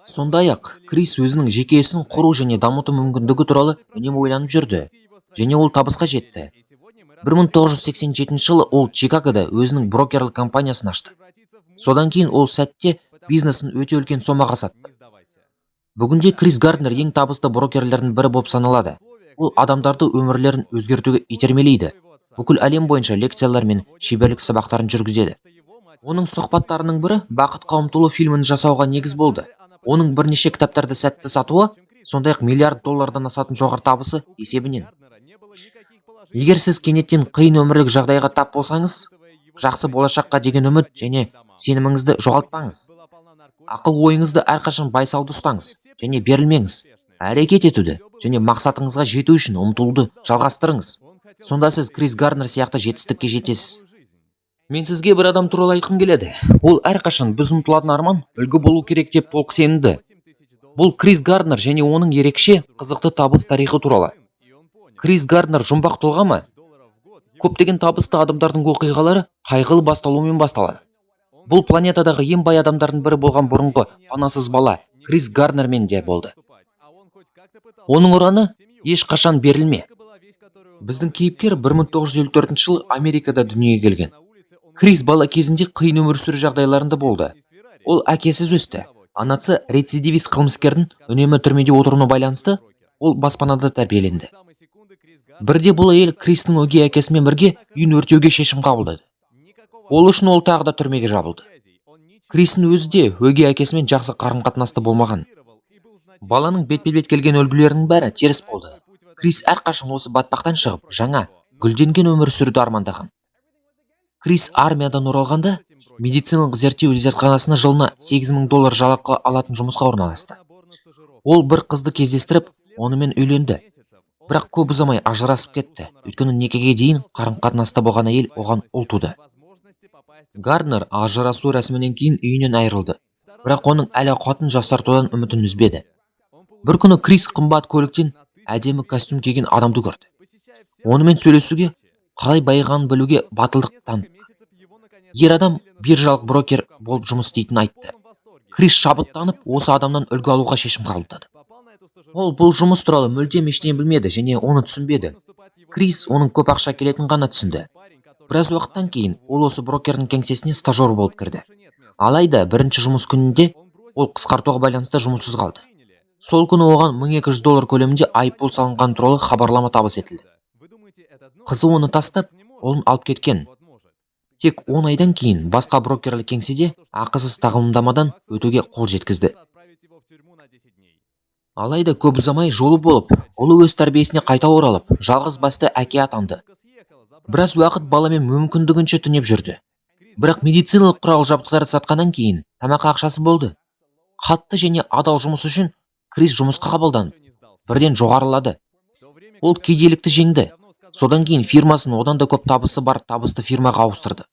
Сондай-ақ Крис өзінің жеке ісін құру және дамыту мүмкіндігі туралы үнемі ойланып жүрді және ол табысқа жетті. 1987 жылы ол Чикагода өзінің брокерлік компаниясын ашты. Содан кейін ол сәтте бизнесін өте үлкен сомаға сатты. Бүгінде Крис Гарднер ең табысты брокерлердің бірі болып саналады. Ол адамдарды өмірлерін өзгертуге итермелейді. Бүкіл әлем бойынша лекциялар мен шеберлік сабақтарын жүргізеді. Оның сұхбаттарының бірі «Бақытқа ұмтылу» фильмін жасауға негіз болды. Оның бірнеше кітаптарды сәтті сатуы, сондай-ақ миллиард доллардан асатын жоғары табысы есебінен. Егер сіз кенеттен қиын өмірлік жағдайға тап болсаңыз, жақсы болашаққа деген үміт және сеніміңізді жоғалтпаңыз. Ақыл ойыңызды әрқашан байсалды ұстаңыз және берілмеңіз. Әрекет етуді және мақсатыңызға жету үшін ұмтылуды жалғастырыңыз. Сонда сіз Крис Гарднер сияқты жетістікке жетесіз. Мен сізге бір адам туралы айтқым келеді. Ол әрқашан біз ұмтылатын арман үлгі болу керек деп толық сенімді. Бұл Крис Гарднер және оның ерекше қызықты табыс тарихы туралы. Крис Гарднер жұмбақ тұлға ма? Көптеген табысты адамдардың оқиғалары қайғылы басталумен басталады. Бұл планетадағы ең бай адамдардың бірі болған бұрынғы панасыз бала Крис Гарднермен де болды. Оның ұраны: «Ешқашан берілме». Біздің кейіпкер 1954 жылы Америкада дүниеге келген. Крис бала кезінде қиын өмір сүру жағдайларында болды. Ол әкесіз өсті. Анасы рецидивист қылмыскердің үнемі түрмеде отыруына байланысты ол баспанада тәрбиеленді. Бірде бұл әйел Кристің өгей әкесімен бірге үйін өртеуге шешім қабылдады. Ол үшін ол тағы да түрмеге жабылды. Кристің өзі де өгей әкесімен жақсы қарым-қатынаста болмаған. Баланың бетпе-бет келген үлгілерінің бәрі теріс болды. Крис әрқашан осы батпақтан шығып, жаңа, гүлденген өмір сүруді армандаған. Крис армиядан оралғанда медициналық зерттеу зертханасына жылына 8000 доллар жалақы алатын жұмысқа орналасты. Ол бір қызды кездестіріп, онымен үйленді. Бірақ көп ұзамай ажырасып кетті, өйткені некеге дейін қарым-қатынаста болған әйел оған ұл туды. Гарднер ажырасу рәсімінен кейін үйінен айырылды, бірақ оның әл-ауқатын жақсартудан үмітін үзбеді. Бір күні Крис қымбат көліктен әдемі костюм киген адамды көрді. Онымен сөйлесуге, қалай байығанын білуге батылдық танытты. Ер адам биржалық брокер болып жұмыс істейтінін айтты. Крис шабыттанып, осы адамнан үлгі алуға шешім қабылдады. Ол бұл жұмыс туралы мүлдем ештеңе білмеді және оны түсінбеді. Крис оның көп ақша келетінін ғана түсінді. Біраз уақыттан кейін ол осы брокердің кеңсесіне стажер болып кірді. Алайда бірінші жұмыс күнінде ол қысқартуға байланысты жұмыссыз қалды. Сол күні оған 1200 доллар көлемінде айыппұл салынғаны туралы хабарлама табыс етілді. Қызы оны тастап, ұлын алып кеткен. Тек 10 айдан кейін басқа брокерлік кеңседе ақысыз тағылымдамадан өтуге қол жеткізді. Алайда көп ұзамай жолы болып, ұлы өз тәрбиесіне қайта оралып, жалғыз басты әке атанды. Біраз уақыт баламен мүмкіндігінше түнеп жүрді. Бірақ медициналық құрал жабдықтарды сатқаннан кейін тамаққа ақшасы болды. Қатты және адал жұмыс үшін Крис жұмысқа қабылданып, бірден жоғарылады. Ол кедейлікті жеңді. Содан кейін фирмасын одан да көп табысы бар табысты фирмаға ауыстырды.